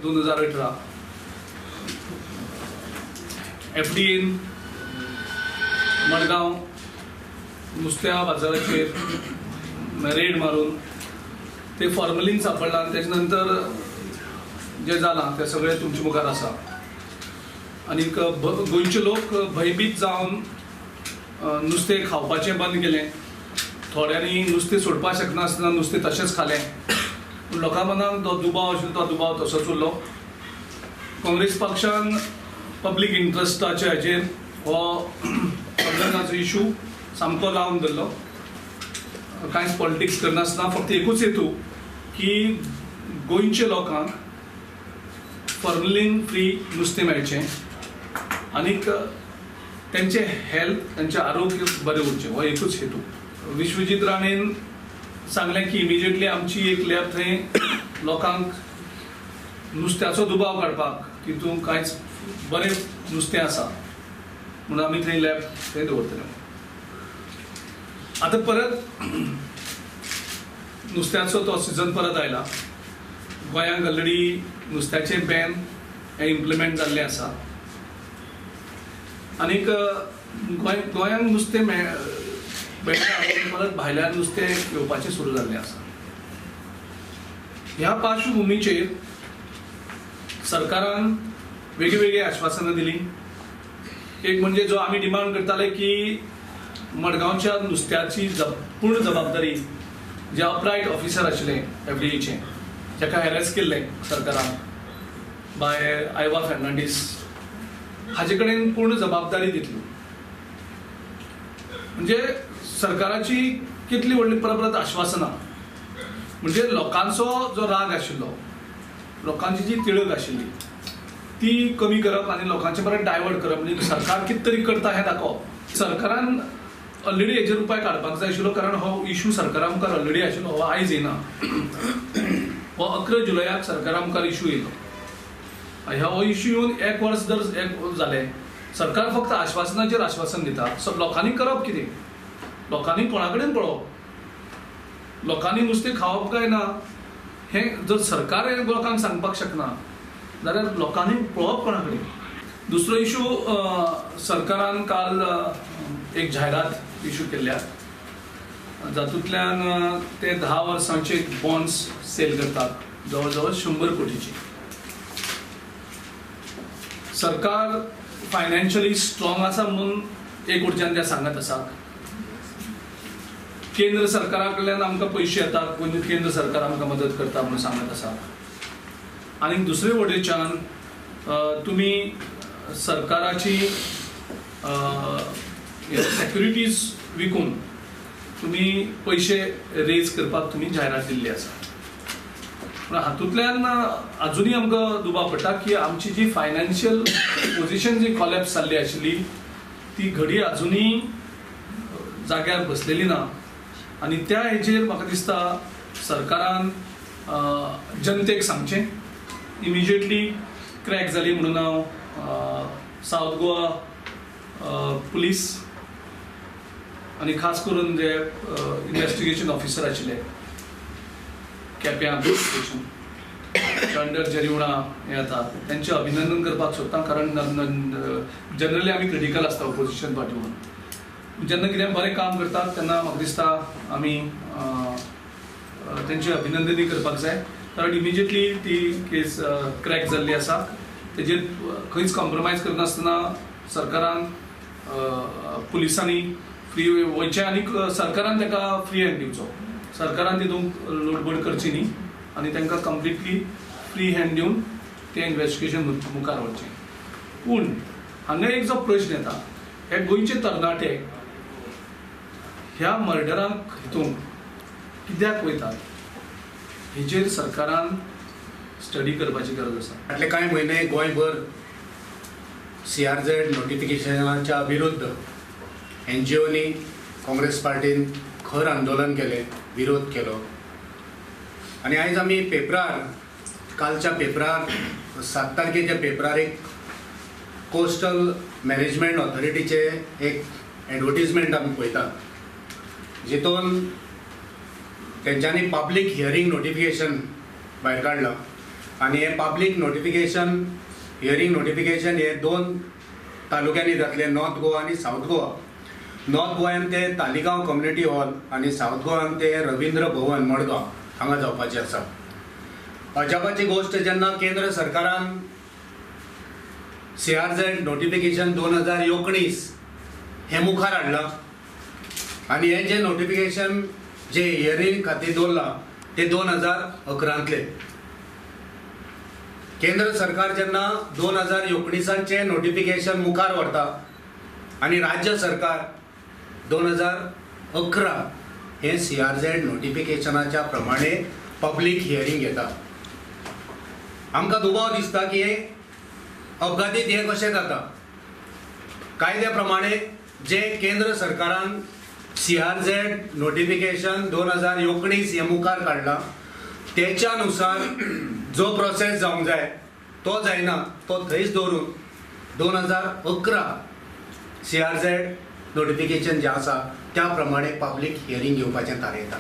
2018 FDN Madgaon नुस्त्या बाजाराचेर red मारून ते फॉर्मलीन सापडला आनी तेजे नंतर जें जालां तें सगळें तुमचे मुखार आसा. आनीक गोंयचे लोक भंयभीत जावन नुस्तें खावपाचें बंद केलें. थोड्यांनी नुस्तें सोडपाक शकनासतना नुस्तें तशेंच खालें. पूण लोकां मनाक जो दुबाव आशिल्लो तो दुबाव तसोच उरलो. काँग्रेस पक्षान पब्लीक इंट्रस्टाच्या हाजेर हो फॉर्मलिनाचो इशू सामको लावन धरलो. कांयच पॉलिटिक्स करनासतना फक्त एकूच हेतू की गोंयच्या लोकांक फॉर्मलीन फ्री नुस्तें मेळचें आनीक तेंचें हेल्थ, तेंचें आरोग्य बरें उरचें, हो एकूच हेतू. विश्वजीत राणेन सांगलें की इमिजिएटली आमची एक लॅब थंय लोकांक नुस्त्याचो दुबाव काडपाक तितूंत कांयच बरें नुस्तें आसा म्हणून आमी थंय लॅब थंय दवरतले. आतां परत नुस्त्याचो तो सिजन परत आयला. गोंयांत ऑलरेडी नुस्त्याचें बॅन हें इम्प्लिमेंट जाल्लें आसा आनीक गोंयांत नुस्तें मेळटा परत भायल्यान नुस्तें येवपाचें सुरू जाल्लें आसा. ह्या पार्श्वभुमीचेर सरकारान वेगळीं आश्वासनां दिलीं. एक म्हणजे जो आमी डिमांड करताले की मडगांवच्या नुस्त्याची पूर्ण जबाबदारी जे अपरायट ऑफिसर आशिल्ले एफडीएचे, जाका हॅरेस केल्लें सरकारान बाय आयवा फर्नांडीस, हाजे कडेन पूर्ण जबाबदारी दितली. म्हणजे सरकाराची कितली व्हडली परत परत आश्वासनां, म्हणजे लोकांचो जो राग आशिल्लो, लोकांची जी तिडक आशिल्ली ती कमी करप आनी लोकांचे परत डायवर्ट करप, म्हणजे सरकार कितें तरी करता हें दाखोवप. सरकारान ऑलरेडी हेजेर उपाय काडपाक जाय आशिल्लो, कारण हो इशू सरकारा मुखार ऑलरेडी आशिल्लो, हो आयज येना. हो 11 जुलयाक सरकारा मुखार इशू येयलो. हो इशू येवन एक वर्स जर एक जालें, सरकार फक्त आश्वासनाचेर आश्वासन दिता. लोकांनी करप कितें? लोकांनी कोणा कडेन पळोवप? लोकांनी नुस्तें खावप काय ना हें जर सरकार लोकांक सांगपाक शकना जाल्यार लोकांनी पळोवप कोणा कडेन? दुसरो इशू, सरकारान काल एक जायरात इशू केल्ल्या जातूंतल्यान ते 10 वर्सांचे बॉन्ड्स सेल करतात जवळ जवळ 100 कोटीची. सरकार फायनान्शियली स्ट्रॉंग आसा म्हणून एक वटच्यान ते सांगत आसात. केंद्र सरकारा कडल्यान आमकां पयशे येतात, केंद्र सरकार आमकां मदत करता म्हणून सांगत आसा. आनी दुसरे वटेच्यान तुमी सरकाराची सेक्युरिटीज विकून तुमी पयशे रेज करपाक तुमी जायरात दिल्ली आसा. पूण हातूंतल्यान अजुनूय आमकां दुबाव पडटा की आमची जी फायनान्शियल पोजिशन जी कॉलॅप्स जाल्ली आशिल्ली ती घडी अजुनूय जाग्यार बसलेली ना. आनी त्या हेजेर म्हाका दिसता सरकारान जनतेक सांगचें. इमिजिएटली क्रॅक जाली म्हणून हांव सावथ गोवा पुलीस आनी खास करून जे इन्वेस्टिगेशन ऑफिसर आशिल्ले केप्यां पुलीस स्टेशन अंडर जरिवणा हें येता, तेंचें अभिनंदन करपाक सोदता. कारण जनरली आमी क्रिटिकल आसता ओपोजिशन पार्टी म्हणून. जेन्ना कितें बरें काम करतात तेन्ना म्हाका दिसता आमी तेंचें अभिनंदनूय करपाक जाय, कारण इमिजिएटली ती केस क्रॅक जाल्ली आसा. तेजेर खंयच कॉम्प्रोमायज करनासतना सरकारान पुलिसांनी फ्री वयचें आनी सरकारान ताका फ्री हँड दिवचो. सरकारान तितूंत लोडबड करची न्ही आनी तांकां कंप्लिटली फ्री हँड दिवन तें इन्वेस्टिगेशन मुखार व्हरचें. पूण हांगा एक जो प्रश्न येता, हे गोंयचे तरणाटे ह्या मर्डरांक हितूंक कित्याक वयतात हेजेर सरकारान स्टडी करपाची गरज आसा. फाटले कांय म्हयने गोंयभर CRZ नोटिफिकेशनाच्या विरुद्ध NGOनी काँग्रेस पार्टीन खर आंदोलन केलें, विरोध केलो. आनी आयज आमी पेपरार, कालच्या पेपरार 7 तारखेच्या पेपरार एक कोस्टल मॅनेजमेंट ऑथॉरिटीचे एक एडवर्टीजमेंट आमी पळयतात, जितून तेंच्यांनी पब्लीक हियरींग नोटिफिकेशन भायर काडलां. आनी हें पब्लीक नोटिफिकेशन, हियरींग नोटिफिकेशन हे 2 तालुक्यांनी जातलें, नॉर्थ गोवा आनी सावथ गोवा. नॉर्थ गोव्यान ते तालिगांव कम्युनिटी हॉल आनी सावथ गोव्यान ते रवींद्र भवन मडगांव हांगा जावपाचें आसा. अजापाची गोश्ट, जेन्ना केंद्र सरकारान CRZ notification 2019 हें मुखार हाडलां आनी हें जें नोटिफिकेशन जे हियरींग खातीर दवरलां तें 2011. केंद्र सरकार जेन्ना 2019 नोटिफिकेशन मुखार व्हरता आनी राज्य सरकार 2011 हें CRZ नोटिफिकेशनाच्या प्रमाणे पब्लीक हियरींग घेता. आमकां दुबाव दिसता की हें अपघातीत हें कशें जाता. कायद्या प्रमाणे जे केंद्र सरकारान CRZ notification 2019 हें मुखार काडलां तेच्या नुसार जो प्रोसेस जावंक जाय तो जायना, तो थंयच दवरून 2011 CRZ notification जें आसा त्या प्रमाणे पब्लीक हियरींग घेवपाचें थारायता.